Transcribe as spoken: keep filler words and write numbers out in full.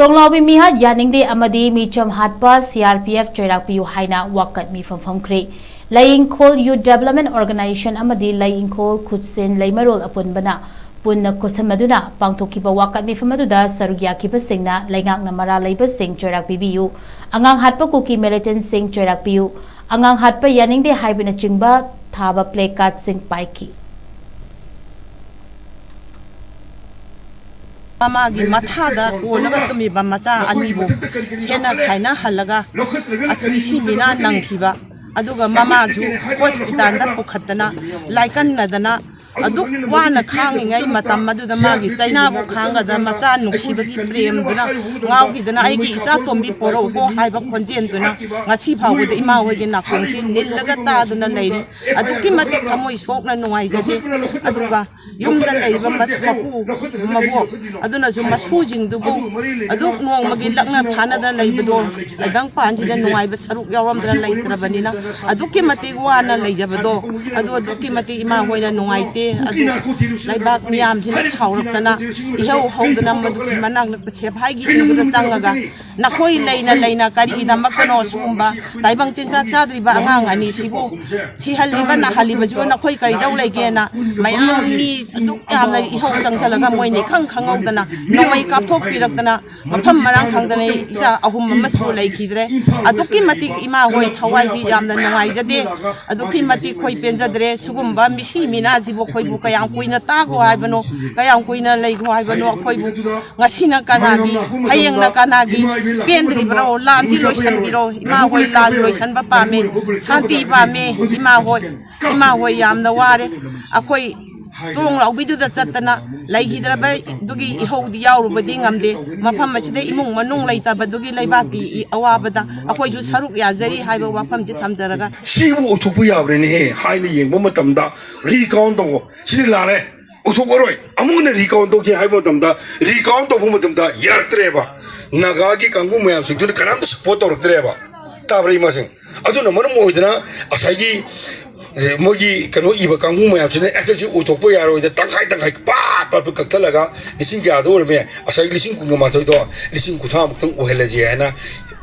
ꯇ꯭ꯔꯣꯡꯂꯥꯎꯕꯤ ꯃꯤꯍꯥꯠ ꯌꯥꯅꯤꯡꯗꯦ ꯑꯃꯗꯤ ꯃꯤꯆꯝ ꯍꯥꯠꯄ C R P F ꯆꯩꯔꯥꯛ ꯄꯤꯌꯨ ꯍꯥꯏꯅ ꯋꯥꯀꯠ ꯃꯤꯐꯝ ꯐꯝꯈ꯭ꯔꯦ꯫ ꯂꯩ ꯏꯪꯈꯣꯜ Youth Development Organization ꯑꯃꯗꯤ ꯂꯩ ꯏꯪꯈꯣꯜ ꯈꯨꯠꯁꯦꯟ ꯂꯩꯃꯔꯣꯜ ꯑꯄꯨꯟꯕꯅ ꯄꯨꯟꯅ ꯈꯨꯠꯁꯝꯅꯗꯨꯅ ꯄꯥꯡꯊꯣꯛꯈꯤꯕ ꯋꯥꯀꯠ ꯃꯤꯐꯝ ꯑꯗꯨꯗ ꯁꯔꯨꯛ ꯌꯥꯈꯤꯕꯁꯤꯡꯅ ꯂꯩꯉꯥꯛꯅ ꯃꯔꯥꯜ ꯂꯩꯕꯁꯤꯡ ꯆꯩꯔꯥꯛ ꯄꯤꯕꯤꯌꯨ, ꯑꯉꯥꯡ ꯍꯥꯠꯄ ꯀꯨꯀꯤ militantꯁꯤꯡ ꯆꯩꯔꯥꯛ ꯄꯤꯌꯨ, ꯑꯉꯥꯡ ꯍꯥꯠꯄ ꯌꯥꯅꯤꯡꯗꯦ ꯍꯥꯏꯕꯅꯆꯤꯡꯕ ꯊꯥꯕ placardꯁꯤꯡ ꯄꯥꯏꯈꯤ꯫ ꯃꯃꯥꯒꯤ ꯃꯊꯥꯗ ꯀꯣꯜꯂꯒ ꯇꯨꯝꯃꯤꯕ ꯃꯆꯥ ꯑꯅꯤꯕꯨ ꯁꯦꯠꯅ ꯈꯥꯏꯅꯍꯜꯂꯒ ꯑꯁ ꯃꯤꯁꯤ ꯃꯤꯅꯥ ꯅꯪꯈꯤꯕ, ꯑꯗꯨꯒ ꯃꯃꯥꯁꯨ ꯍꯣꯁꯄꯤꯇꯥꯜꯗ ꯄꯨꯈꯠꯇꯅ ꯂꯥꯏꯀꯟꯅꯗꯅ ꯑꯗꯨꯛ ꯋꯥꯅ ꯈꯥꯡꯉꯤꯉꯩ ꯃꯇꯝ ꯑꯗꯨꯗ ꯃꯥꯒꯤ ꯆꯩꯅꯥꯕꯨ ꯈꯥꯡꯒꯗ ꯃꯆꯥ ꯅꯨꯡꯁꯤꯕꯒꯤ ꯄ꯭ꯔꯦꯝꯗꯨꯅ ꯉꯥꯎꯈꯤꯗꯅ "ꯑꯩꯒꯤ ꯏꯆꯥ ꯇꯣꯝꯕꯤ ꯄꯣꯔꯛꯎꯀꯣ" ꯍꯥꯏꯕ ꯈꯣꯟꯖꯦꯜꯗꯨꯅ ꯉꯁꯤ ꯐꯥꯎꯕꯗ ꯏꯃꯥ ꯍꯣꯏꯒꯤ ꯅꯥꯀꯣꯡꯁꯤ ꯅꯤꯜꯂꯒ ꯇꯥꯗꯨꯅ ꯂꯩꯔꯤ꯫ ꯑꯗꯨꯛꯀꯤ ꯃꯇꯤꯛ ꯊꯃꯣꯏ ꯁꯣꯛꯅ ꯅꯨꯡꯉꯥꯏꯖꯗꯦ꯫ ꯑꯗꯨꯒ ꯌꯨꯝꯗ ꯂꯩꯔꯤꯕ ꯃꯁ-, ꯃꯄꯨ ꯃꯕꯣꯛ ꯑꯗꯨꯅꯁꯨ ꯃꯁꯨꯁꯤꯡꯗꯨꯕꯨ ꯑꯗꯨꯛ ꯅꯣꯡꯃꯒꯤ ꯂꯛꯅ ꯐꯥꯅꯗꯅ ꯂꯩꯕꯗꯣ, ꯇꯥꯏꯕꯪ ꯄꯥꯟꯁꯤꯗ ꯅꯨꯡꯉꯥꯏꯕ ꯁꯔꯨꯛ ꯌꯥꯎꯔꯝꯗꯅ ꯂꯩꯇ꯭ꯔꯕꯅꯤꯅ ꯑꯗꯨꯛꯀꯤ ꯃꯇꯤꯛ ꯋꯥꯅ ꯂꯩꯖꯕꯗꯣ, ꯑꯗꯨ ꯑꯗꯨꯛꯀꯤ ꯃꯇꯤꯛ ꯏꯃꯥ ꯍꯣꯏꯅ ꯅꯨꯡꯉꯥꯏꯇꯦ꯫ ꯑꯗꯨ ꯂꯩꯕꯥꯛ ꯃꯤꯌꯥꯝꯁꯤꯅ ꯁꯥꯎꯔꯛꯇꯅ ꯏꯍꯧ ꯍꯧꯗꯅ ꯃꯗꯨꯒꯤ ꯃꯅꯥꯛ ꯅꯛꯄ ꯁꯦꯐꯥꯏꯒꯤꯁꯤꯡꯗꯨꯗ ꯆꯪꯉꯒ ꯅꯈꯣꯏ ꯂꯩꯅ ꯂꯩꯅ ꯀꯔꯤꯒꯤꯗꯃꯛꯇꯅꯣ ꯁꯤꯒꯨꯝꯕ ꯇꯥꯏꯕꯪ ꯆꯤꯟꯖꯥꯛ ꯆꯥꯗ꯭ꯔꯤꯕ ꯑꯉꯥꯡ ꯑꯅꯤꯁꯤꯕꯨ ꯁꯤꯍꯜꯂꯤꯕ ꯅꯥꯍꯜꯂꯤꯕꯁꯤꯕꯨ ꯅꯈꯣꯏ ꯀꯔꯤꯗꯧ ꯂꯩꯒꯦꯅ ꯃꯌꯥꯝ ꯃꯤ ꯑꯗꯨꯛ ꯌꯥꯝꯅ ꯏꯍꯧ ꯆꯪꯁꯤꯜꯂꯒ ꯃꯣꯏꯅ ꯏꯈꯪ ꯈꯪꯍꯧꯗꯅ ꯅꯣꯡꯃꯩ ꯀꯥꯞꯊꯣꯛꯄꯤꯔꯛꯇꯅ ꯃꯐꯝ ꯃꯔꯥꯡ ꯈꯪꯗꯅ ꯏꯆꯥ ꯑꯍꯨꯝ ꯑꯃꯁꯨ ꯂꯩꯈꯤꯗ꯭ꯔꯦ꯫ ꯑꯗꯨꯛꯀꯤ ꯃꯇꯤꯛ ꯏꯃꯥ ꯍꯣꯏ ꯊꯋꯥꯏꯁꯤ ꯌꯥꯝꯅ ꯅꯨꯡꯉꯥꯏꯖꯗꯦ꯫ ꯑꯗꯨꯛꯀꯤ ꯃꯇꯤꯛ ꯑꯩꯈꯣꯏ ꯄꯦꯟꯖꯗ꯭ꯔꯦ꯫ ꯁꯤꯒꯨꯝꯕ ꯃꯤꯁꯤ ꯃꯤꯅꯥꯁꯤꯕꯨ ꯑꯩꯈꯣꯏꯕꯨ ꯀꯌꯥꯝ ꯀꯨꯏꯅ ꯇꯥꯈꯣ ꯍꯥꯏꯕꯅꯣ, ꯀꯌꯥꯝ ꯀꯨꯏꯅ ꯂꯩꯈꯣ ꯍꯥꯏꯕꯅꯣ? ꯑꯩꯈꯣꯏꯕꯨ ꯉꯁꯤꯅ ꯀꯅꯥꯒꯤ, ꯍꯌꯦꯡꯅ ꯀꯅꯥꯒꯤ? ꯄꯦꯟꯗ꯭ꯔꯤꯕ꯭ꯔꯣ? ꯂꯥꯟꯁꯤ ꯂꯣꯏꯁꯤꯟꯕꯤꯔꯣ꯫ ꯏꯃꯥ ꯍꯣꯏ ꯂꯥꯟ ꯂꯣꯏꯁꯤꯟꯕ ꯄꯥꯝꯃꯦ, ꯁꯥꯟꯇꯤ ꯄꯥꯝꯃꯦ꯫ ꯏꯃꯥ ꯍꯣꯏ, ꯏꯃꯥ ꯍꯣꯏ ꯌꯥꯝꯅ ꯋꯥꯔꯦ꯫ ꯑꯩꯈꯣꯏ ꯇ꯭ꯔꯣꯡ ꯂꯥꯎꯕꯤꯗꯨꯗ ꯆꯠꯇꯅ ꯂꯩꯈꯤꯗ꯭ꯔꯕ ꯑꯗꯨꯒꯤ ꯏꯍꯧꯗꯤ ꯌꯥꯎꯔꯨꯕꯗꯤ ꯉꯝꯗꯦ꯫ ꯃꯐꯝ ꯑꯁꯤꯗ ꯏꯃꯨꯡ ꯃꯅꯨꯡ ꯂꯩꯇꯕꯗꯨꯒꯤ ꯂꯩꯕꯥꯛꯀꯤ ꯏ-, ꯑꯋꯥꯕꯗ ꯑꯩꯈꯣꯏꯁꯨ ꯁꯔꯨꯛ ꯌꯥꯖꯔꯤ ꯍꯥꯏꯕ ꯋꯥꯐꯝꯁꯤ ꯊꯝꯖꯔꯒ, ꯁꯤꯕꯨ ꯑꯣꯏꯊꯣꯛꯄ ꯌꯥꯕ꯭ꯔꯅꯦꯍꯦ ꯍꯥꯏꯅ ꯌꯦꯡꯕ ꯃꯇꯝꯗ recount ꯇꯧꯕ ꯁꯤꯗꯤ ꯂꯥꯜꯂꯦ꯫ ꯑꯣꯏꯊꯣꯛꯑꯔꯣꯏ꯫ ꯑꯃꯨꯛ ꯍꯟꯅ recount ꯇꯧꯁꯦ ꯍꯥꯏꯕ ꯃꯇꯝꯗ recount ꯇꯧꯕ ꯃꯇꯝꯗ ꯌꯥꯔꯛꯇ꯭ꯔꯦꯕ꯫ ꯅꯥꯒꯥꯒꯤ ꯀꯥꯡꯕꯨ ꯃꯌꯥꯝꯁꯤꯡꯗꯨꯅ ꯀꯅꯥꯝꯇ support ꯇꯧꯔꯛꯇ꯭ꯔꯦꯕ꯫ ꯇꯥꯕ꯭ꯔꯥ ꯏꯃꯥꯁꯤꯡ? ꯑꯗꯨꯅ ꯃꯔꯝ ꯑꯣꯏꯗꯅ ꯉꯁꯥꯏꯒꯤ ꯃꯣꯏꯒꯤ ꯀꯩꯅꯣ ꯏꯕ ꯀꯥꯡꯕꯨ ꯃꯌꯥꯝꯁꯤꯅ ꯑꯦ, ꯁꯤ ꯑꯣꯏꯊꯣꯛꯄ ꯌꯥꯔꯣꯏꯗ, ꯇꯪꯈꯥꯏ ꯇꯪꯈꯥꯏ ꯄꯥ ꯄꯥ ꯀꯛꯊꯠꯂꯒ ꯂꯤꯁꯤꯡ ꯀꯌꯥꯗꯣ ꯑꯣꯏꯔꯝꯃꯦ, ꯉꯁꯥꯏꯒꯤ ꯂꯤꯁꯤꯡ ꯀꯨꯟꯒ ꯃꯥꯊꯣꯏꯗꯣ ꯂꯤꯁꯤꯡ ꯀꯨꯟꯊ꯭ꯔꯥꯃꯨꯛꯇꯪ ꯑꯣꯏꯍꯜꯂꯁꯦ ꯍꯥꯏꯅ